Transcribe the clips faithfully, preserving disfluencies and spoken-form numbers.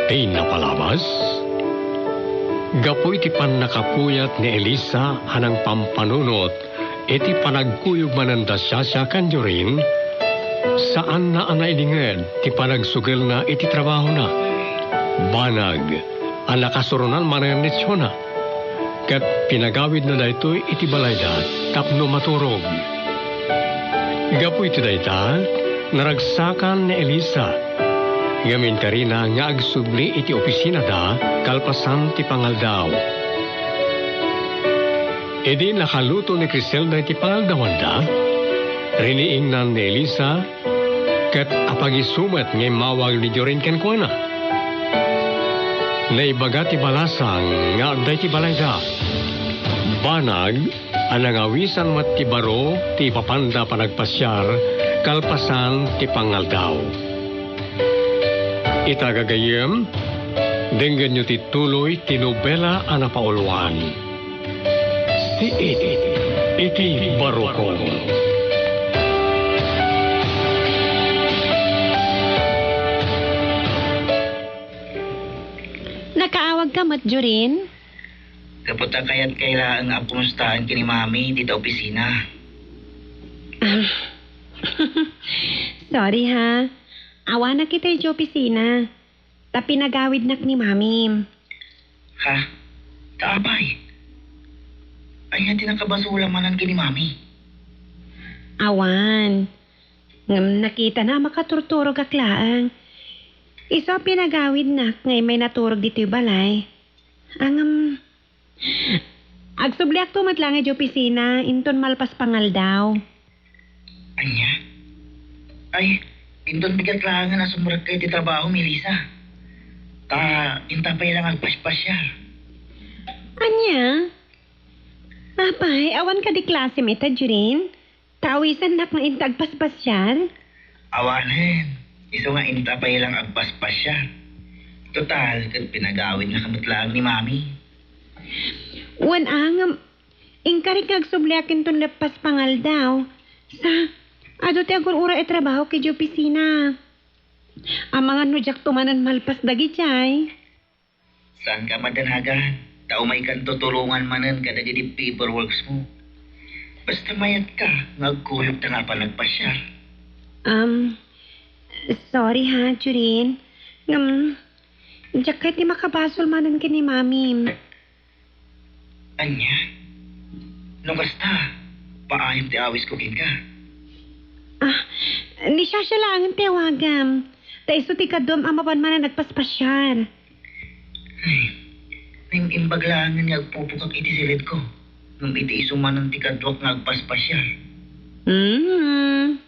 Ti napalabas, gapu iti pannakapuyat ni Elisa a nangpampanunot iti panagkuyog manen da Shasha ken Jorin, saanna a nailinged ti panagsugelna iti trabahona. Banag a nakasuronan manen ni Jonah, ket pinagawidna daytoy iti balayda tapno maturog. Gapu iti dayta, naragsakan ni Elisa, ngem inkarina nga agsubli iti opisinada kalpasan ti pangaldaw. Idi nakaluto ni Criselda iti pangaldawanda, riniingnan ni Elisa ket apagisumet nga immawag ni Jorin kenkuana. Naibaga ti balasang nga adda iti balayda. Banag a nangawisan met ti baro ti ipapanda panagpasiar kalpasan ti pangaldaw. Ita gagayyem, denggenyo ti tuloy ti nobela a napauluan. Siit iti barukon. Nakaawagka met, Jorin? Gapu ta kayatko laeng a kumustaan ken ni Mami dita opisina. Ah, sorry ha. Awanak ita idiay opisina. Ta pinagawidnak ni Mami. Ha? Ta apay? Ania ti nakabasolam manen ken ni Mami? Awan. Ngem nakitana a makaturturogak laeng. Isu a pinagawidnak nga immay naturog ditoy balay. Ngem, agsubliakto met laeng idiay opisina inton malpas pangaldaw. Ania? Ay, inton bigat laengen a sumrekka iti trabahom, Elisa. Ta inta pay laeng agpaspasiar. Ania? Apay, awan kadi klasem ita, Jorin? Ta awisannak nga inta agpaspasiar? Awanen, isu nga inta pay laeng agpaspasiar. Total, ket pinagawidnak met laeng ni Mami. Wen a, ngem, inkarik nga agsubliak inton leppas pangaldaw. Sa, adu ti agur-uray a trabahok idiay opisina. Amangan no diakto manen malpas dagidiay. Saanka a madanagan, ta umaykanto tulongan manen kadagiti paperworks mo. Basta mayatka nga agkuyogta nga apan agpasiar. Um, sorry ha, Jorin. Ngem, diak kayat ti makabasol manen ken ni Mami. Ania? No kasta, paayam ti awisko kenka. Ah, ni Shasha laengen ti awagam. Ta isu ti kaduam a mapan manen agpaspasiar. Ay, naimbag laengen nga agpupukak iti siledko. Ngem iti isu manen ti kaduak nga agpaspasiar. Hmm.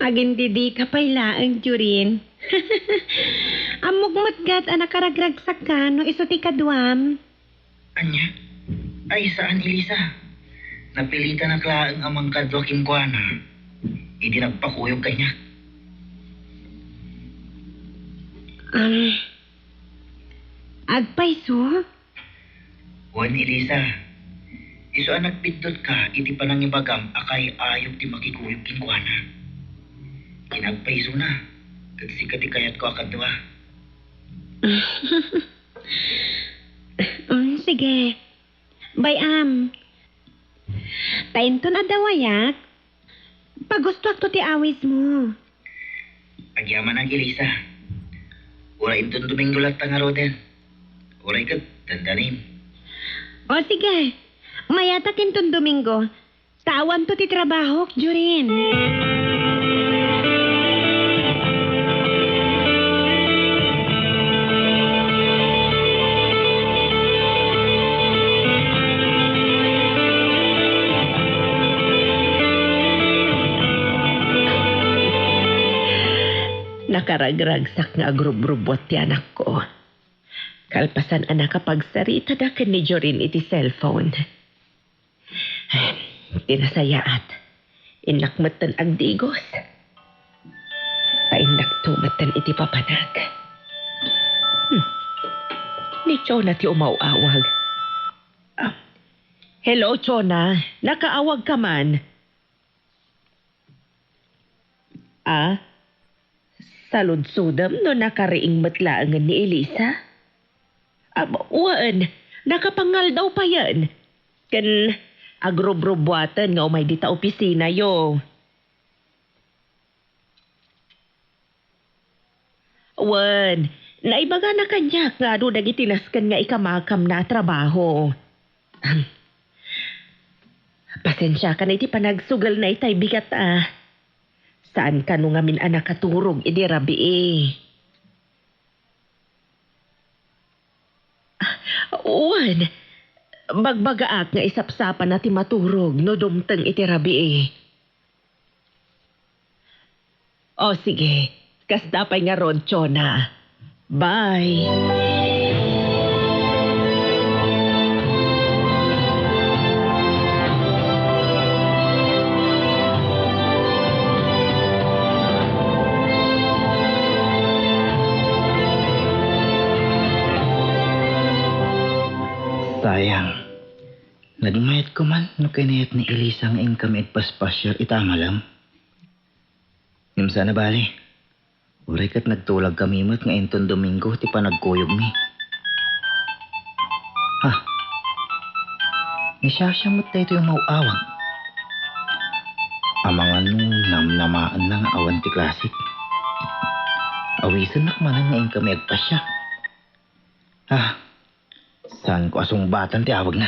Agindidika pay laeng, Jorin. Ammok met ket a nakaragragsakka no isu ti kaduam. Ania? Ay, saan, Elisa. Napilitanak laeng a mangkadua kenkuana idi nagpakuyog kaniak. Um, agpayso? Wen, Elisa. Isu a nagpiddutka iti panangibagam a kay-ayok ti makikuyog kenkuana. Ket agpaysona, ket sika ti kayatko a kadua. Mm, sige. Bay-am. Ta inton adda wayak, pagustoakto ti awismo. Agyamanak, Elisa. Uray inton Domingo latta ngaruden. Uray ket dandanim. O sige, mayatak inton Domingo. Ta awanto ti trabahok, Jorin. Nakaragragsak nga agrubrubbuat ti anakko. Kalpasan a nakapagsaritada ken ni Jorin iti cellphone. Ti nasayaat, innak metten agdigos. Painnakto metten iti papanag. Hmm. Ni Chona ti umaw-awag. Ah, hello, Chona. Nakaawagka man. Ah? Taludsodem no nakariing met laengen ni Elisa? Am, wen, nakapangaldaw payen. Ken agrubrubuaten nga umay dita opisinayo. Wen, naibagana kaniak nga adu dagiti nasken nga ikamakamna a trabaho. Pasensiakan iti panagsugelna itay bigat a. Saan kano ngamin a nakaturog idi rabii. Wen, bagbagaak nga isapsapana ti maturog no dumteng iti rabii. O, sige. Kasta pay ngarud, Chona. Bye. Sayang. Nagmayat ko man no kinayat ni Elisa nga inkami agpaspasiar ita a malem. Ngem saan a bale. Uray ket nagtulagkami met nga inton Domingo ti panagkuyogmi. Ha? Ni Shasha met daytoy a maw-awag. Amangan no namnamaenna nga awan ti klase. Awisennak manen nga inkami agpasiar. Ah, saanko a sungbatan ti awagna.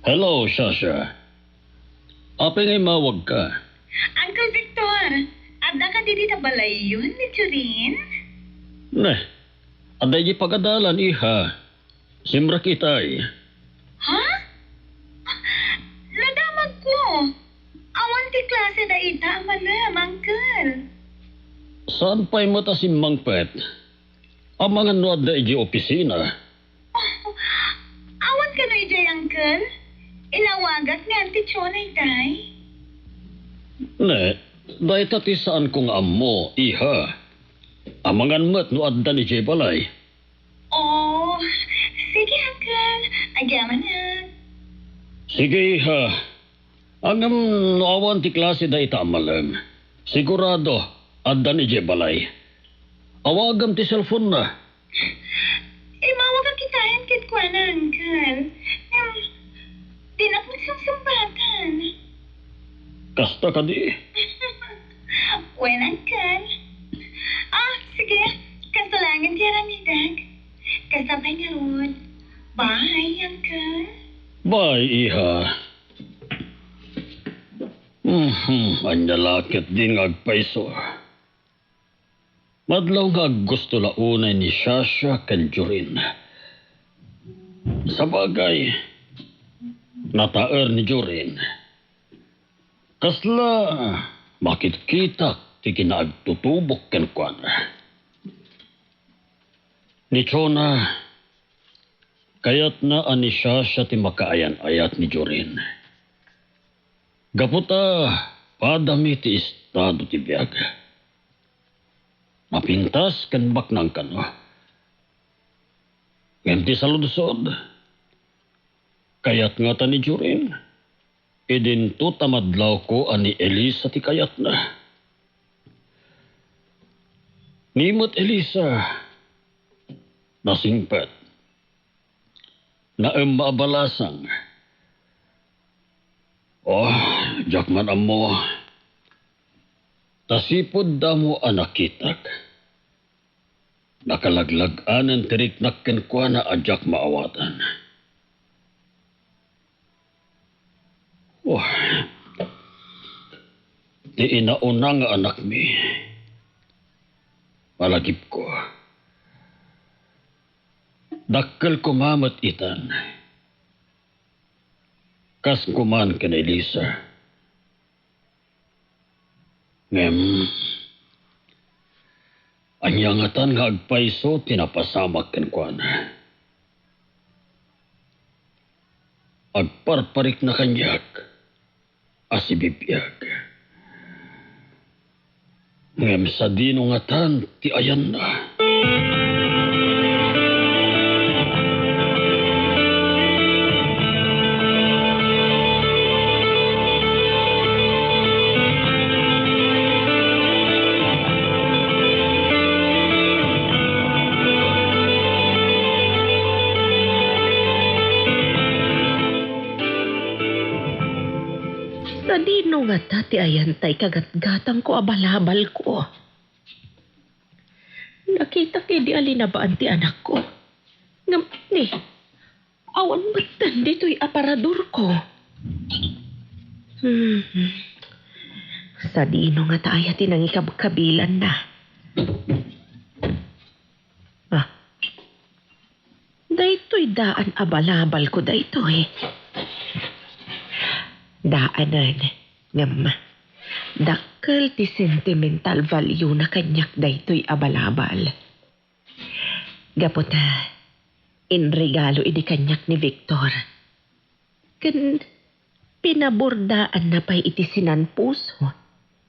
Hello, Shasha. Apay nga immawagka? Uncle Victor, adda kadi dita balayyon ni Jorin? Neh, adda idiay pagadalan, iha. Simrek itay. Ha? Nadamagko. Awan ti klase dayta a malem, Uncle. Saan pay met a simmangpet? Amangan no adda idiay opisina. Oh, awan kano idiay, Uncle? Inawagak ni Auntie Chona itay. Ne, dayta ti saanko nga ammo, iha. Amangan met no addan idiay balay. Oh, sige, Uncle. Agyamanak. Sige, iha. Ngem no awan ti klase dayta a malem, sigurado, addan idiay balay. Awagam ti cellphone-na. Immawagak kitaen kenkuana, Uncle. Ngem, dinak met sungsungbatan. Kasta kadi? Wen, Uncle. Ah, sige. Kasta laengen ti aramidek. Kasta pay ngarud. Bye, Uncle. Bye, iha. Mhm, ania la ketdin nga agpayso? Madlaw nga aggusto la unay ni Shasha ken Jorin. Sabagay, nataer ni Jorin. Kasla makitkitak ti kinaagtutubok kenkuana. Ni Chona, kayatna a ni Shasha ti makaayan-ayat ni Jorin. Gapu ta padami ti estado ti biag. Mapintas ken baknang kano. Ngem ti saludsod, kayat ngata ni Jorin? Idinto ta madlawko a ni Elisa ti kayatna. Ni met Elisa, nasingpet. Naemma a balasang. Oh, diak man ammo. Ta sipud damo a nakitak, nakalaglag-anen ti riknak kenkuana a diak maawatan. Oh, ti inauna nga anakmi, malagipko. Dakkel koma met itan. Kas kuman ken Elisa. Ngem, ania ngatan nga agpayso ti napasamak kenkuana? Agparparikna kaniak a sibibiag. Ngem sadino ngatan ti ayanna? Sadino ngata ti ayan tay kagatgatangko a balabalko? Nakitak idi a linabaan ti anakko. Ngem ni, awan metten ditoy aparadorko. Hmm. Sadino ngata aya ti nangikabkabilanna? Ah. Daytoy daan a balabalko daytoy. Daanen, ngem dakkel ti sentimental value na kaniak daytoy a balabal. Gapu ta inregalo idi kaniak ni Victor. Ken pinabordaanna pay iti sinan-puso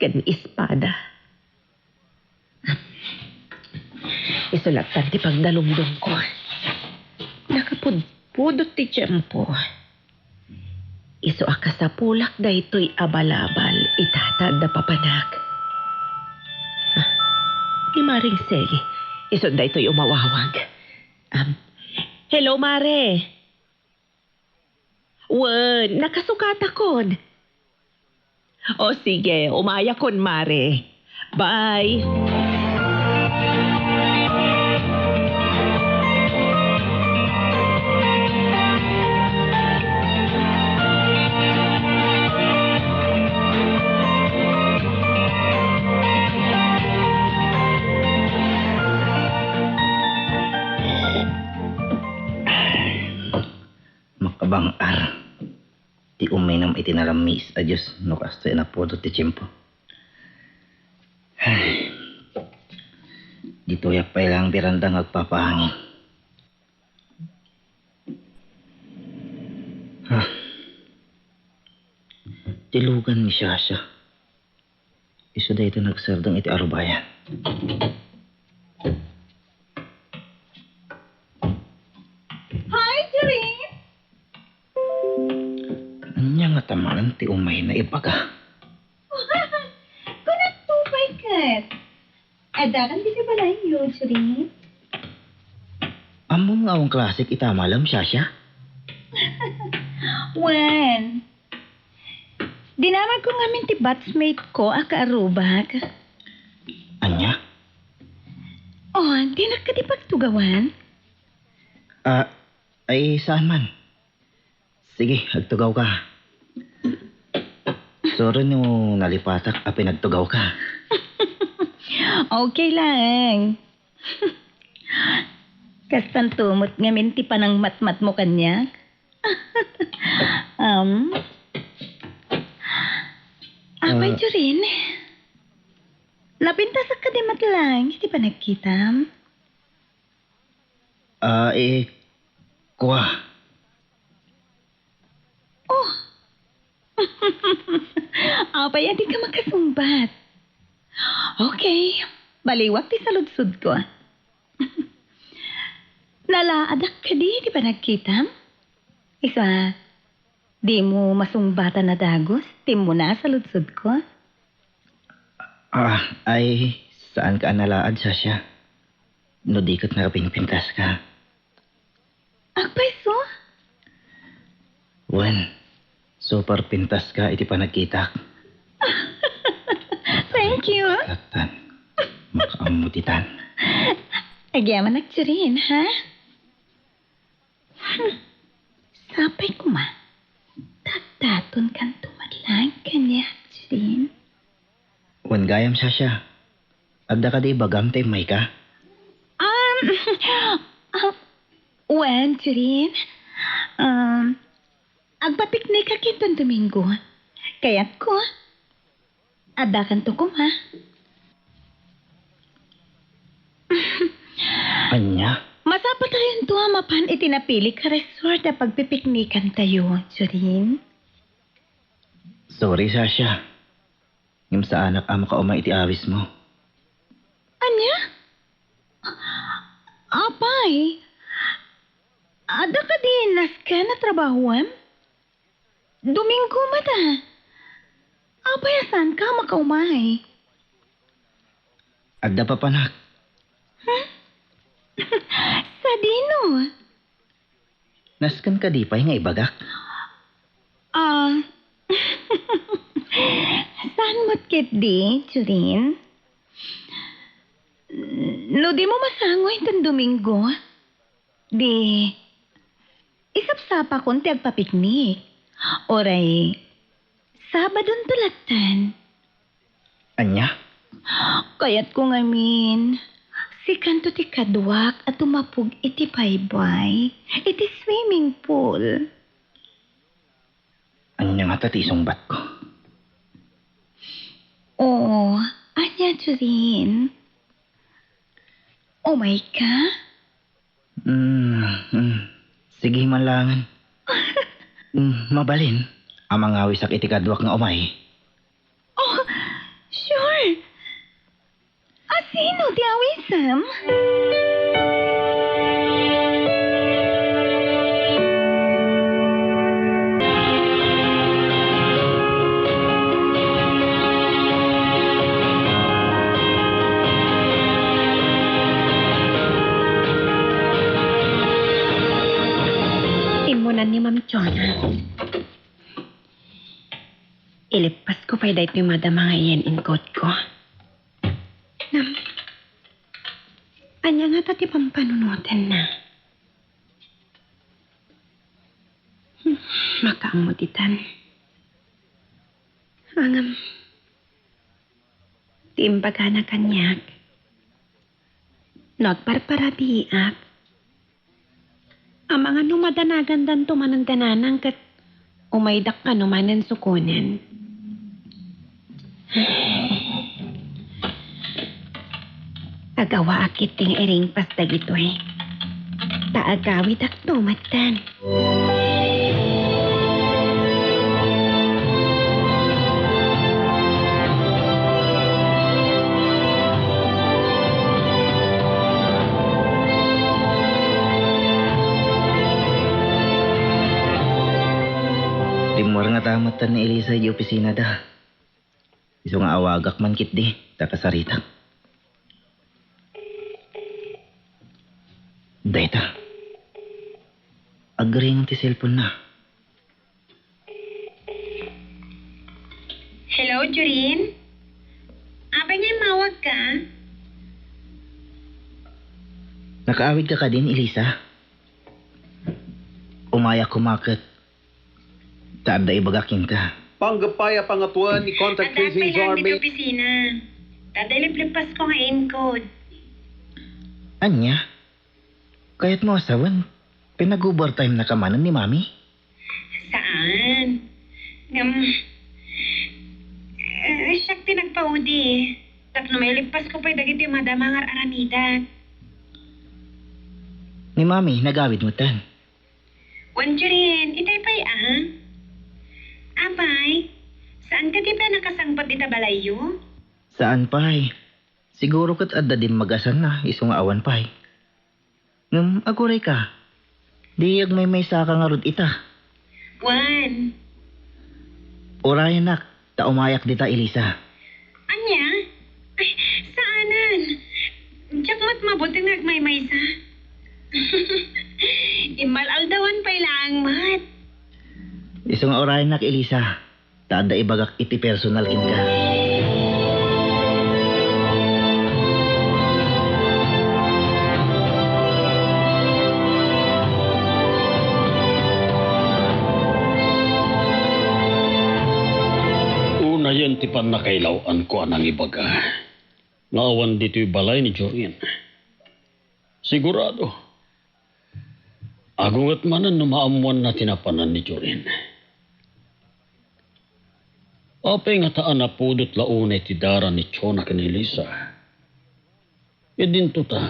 ken espada. Isu lattan ti pagdalumdumko. Nakapudpudot ti tiempo. Isu a kasapulak daytoy a balabal, itata, adda papanak. Ah, ni Maring Sally, isu daytoy umawawag. Um, hello, Mare. Wen, nakasukatakon. O sige, umayakon, Mare. Bye. Makabang-ar ti uminum iti narammis a juice no kastoy a napudot ti tiempo. Ay, ditoyak pay laeng beranda nga agpapaangin. Ah, ti lugan ni Shasha. Isu daytoy nagsardeng iti arubayan. Hi, Jerin! Ania ngata manen ti umayna ibaga? Kunakto pay ket. Addakan ditoy balayyo, Jerin. Ammom nga awan klasek ita a malem, Shasha? Wen. Dinamagko ngamin ti batchmate ko a kaarrubak. Ania? Oh, dinak kadi pagtugawan? Ah, ay, saan man? Sige, agtugawka. Sorry no nalipatak a pinagtugawka. Okay laeng. Kastanto met ngamin ti panangmatmatmo kaniak. Um, apay, ah, Jerin? Napintasak kadi met laeng iti panagkitam? Ah, eh, kua. Oh. Apay a dika makasungbat? Okay, baliwak ti saludsodko. Nalaadak kadi ti panagkitam? Isu a, dimo masungbatan a dagus ti immuna a saludsodko? Ah, ay, saanka a nalaad, Shasha. No di ket nakapinpintaska. Agpayso? Wen, super pintaska iti panagkitak. Thank you. Lattan. Makaammo ditan. Agyamanak, Jerin, ha? Hmm. Sapay koma. Tagdaton kanto met laeng kaniak, Jerin. Wen gayam, Shasha. Adda kadi ibagam ta immayka? Um, ah, wen, Jerin. Um, agpapiknik a kinton Domingo. Kayatko. Addakanto koma. Ania? Masapatayonto a mapan iti napili a resort a pagpipiknikantayo, Jorin. Sorry, Sasha. Ngem saanak a makaumay iti awismo. Ania? Apay, adda kadi nasken a trabahoem? Domingo met a. Apay a saanka a makaumay? Adda papanak. Hmm? Sadino? Nasken kadi pay nga ibagak? Ah, saan met ketdi, Jorin? No dimo masango itan Domingo, di isapsapakon ti agpapiknik. Uray Sabadonto latten. Ania? Kayatko ngamin, sikanto ti kaduak a tumapog iti baybay, iti swimming pool. Ania ngata ti isungbatko? Oo, ania, Jorin? Umayka? Mm, mm. Sige man langen. Mm, mabalin a mangawisak iti kaduak nga umay. Oh, sure. A, sino ti awisem? Immunan ni Ma'am Chona. Ilippasko pay daytoy madama nga iyen-incoat ko. Ngem, ania ngata ti pampanunotenna? Hmm, makaammo ditan. Ngem, ti imbagana kaniak, no agparparabiak, amangan no madanagandanto manen da nanang ket umaydak kano manen sukonen. Agawaak ketdi nga iringpas dagitoy. Ta agawidakto metten. Rimmuar ngata metten ni Elisa idiay opisinada. Isu nga awagak man ketdi, ta kasaritak. Dayta. Agring ti cellphone-na. Hello, Jorin? Apay nga immawagka? Nakaawidka kadin, Elisa? Umayak koma ket ta adda ibagak kenka. Panggep pay a pangatoen ni contact tracing czar May. Adda pay laeng ditoy opisina. Ta adda iliplippasko nga incoat. Ania? Kayatmo a sawen, pinag-overtime-naka manen ni Mami? Saan? Ngem, eh, siak ti nagpaudi. Tapno mailippasko pay dagiti madama nga ar-aramidak. Ni Mami, nagawid metten. Wen, Jorin, itay pay a? Apay, saan kadi pay a nakasangpet dita balayyo? Saan pay. Siguro ket adda dimmagasanna, isu nga awan pay. Ngem agurayka, di agmaymaysaka ngarud ita. Wen. Urayanak, ta umayak dita, Elisa. Ania? Ay, saanen. Diak met mabuti nga agmaymaysa. Immal-aldawan pay laeng met. Isu nga urayanak, Elisa. Ta adda ibagak iti personal kenka. Unayen ti pannakailaw-anko a nangibaga nga awan ditoy balay ni Jorin. Sigurado, agunget manen no maammoanna ti napanan ni Jorin. Apay ngata a napudot la unay ti dara ni Chona ken Elisa? Idinto ta,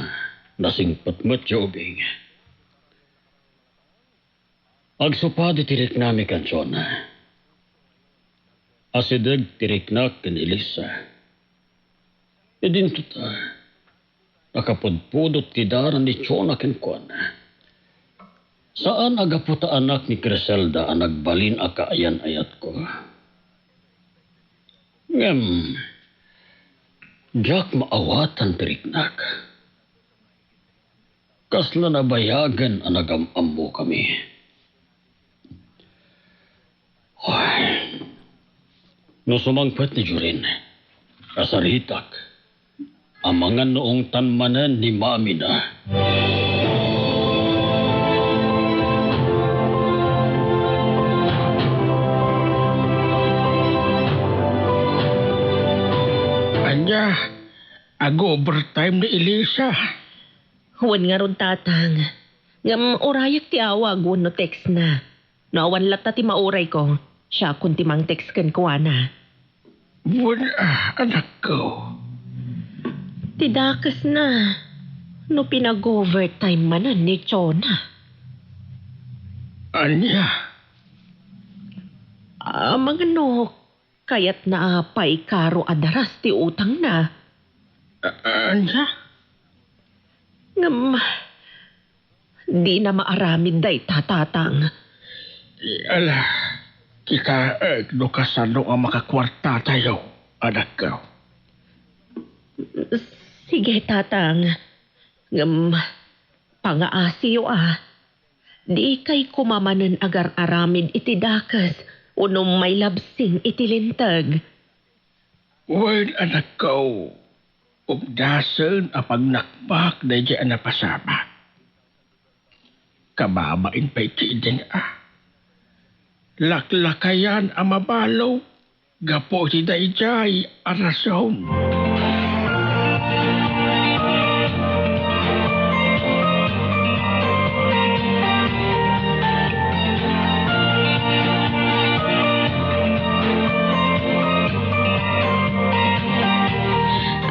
Nasingpet met ti ubing. Agsupadi ti riknami ken Jonah. Asideg ti riknak ken Elisa. Idinto ta, nakapudpudot ti dara ni Jonah kenkuana. Saan a gapu ta anak ni Criselda a nagbalin a kaayan-ayatko. Ngem, diak maawatan ti riknak. Kasla nabayagen a nagam-ammokami. Ay, no sumangpet ni Jorin, kasaritak, amangan no ungtan manen ni mamina. Ania, ag-overtime ni Elisa. Wen ngarud, Tatang. Ngem urayak ti awag wenno textna. No awan latta ti maurayko, siakon ti mang-text kenkuana. Wen, ah, anakko. Ti dakesna, no pinag-overtime manen ni Jonah. Ania? Amangan no kayatna a paikaro a daras ti utangna. A-, ania? Ngem, dina maaramid dayta, Tatang. Ala, kitaek no kasano a makakuartatayo, anakko. Sige, Tatang. Ngem, pangaasiyo a. Dikay koma manen agar-aramid iti dakes, wenno mailabsing iti linteg. Wen, anakko, umdasen a pagnakpak daydiay a napasamak. Kababain pay ketdin a. Laklakayan a mabalog gapu iti daydiay a rason.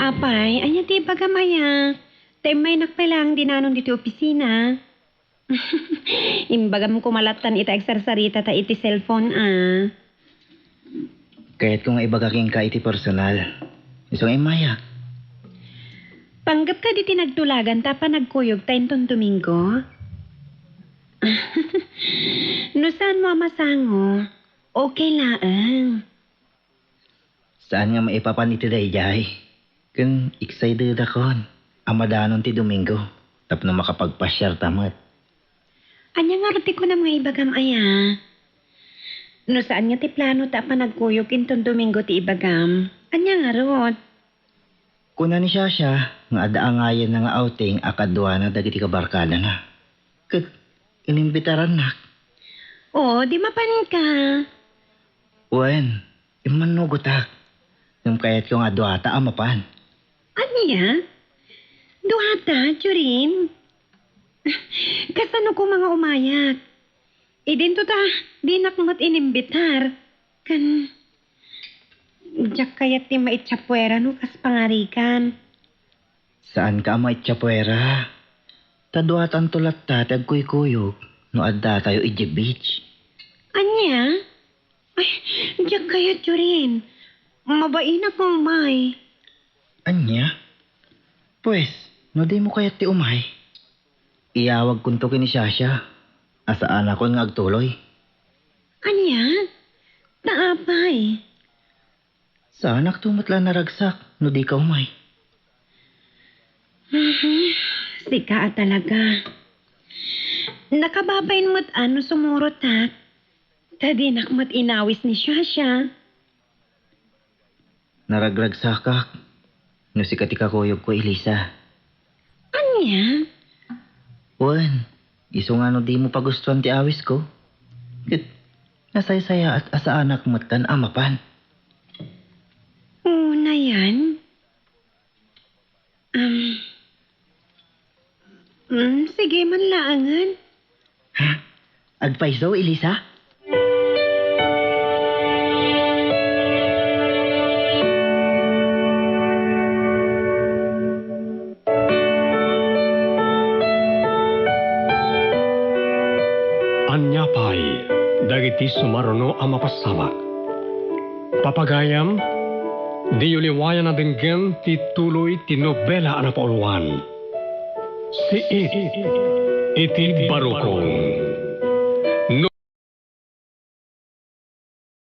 Apay, ania ti ibagam aya? Ta immaynak pay laeng dinanon ditoy opisina. Imbagam koma lattan ita agsarsaritata iti cellphone a. Kayatko nga ibaga kenka iti personal. Isu nga immayak. Panggep kadi ti nagtulaganta a panagkuyogta inton Domingo? No saanmo a masango, okay laeng. Saan nga maipapan iti daydiay? Ken excited-akon a madanon ti Domingo tapno makapagpasiarta met. Ania ngarud ti kunam nga ibagam aya? No saan nga ti planota a panagkuyog inton Domingo ti ibagam, ania ngarud? Kuna ni Shasha nga adda angayenna nga outing a kaduana dagiti kabarkadana. Ket inimbitarannak. O, di mapanka? Wen, immannugotak. Ngem kayatko nga duata a mapan. Ania? Duata, Jorin? Kasano koma nga umayak? Idinto ta, dinak met inimbitar. Ken, diak kayat ti maitsapuera no kas pangarikan. Saanka a maitsapuera. Ta duatanto latta ti agkuykuyog no addatayo idiay beach. Ania? Ay, diak kayat, Jorin. Mabainak nga umay. Ania? Pues, no dimo kayat ti umay, iyawagkonto ken ni Shasha a saanakon nga agtuloy. Ania? Ta apay? Saanakto met la naragsak no dika umay. Mhm, sika a talaga. Nakababain met a no sumurotak. Ta dinak met inawis ni Shasha. Naragragsakak no sika ti kakuyogko, Elisa. Ania? Wen, isu nga no dimo pagustuan ti awisko, ket nasaysayaat a saanak metten a mapan. Unayan? Um, mm, sige man laengen. Ha? Agpayso, Elisa? Ania pay dagiti sumaruno a mapasamak? Papagayam, diyo liwayan a denggen ti tuloy ti nobela a napauluan. Siit iti barukong.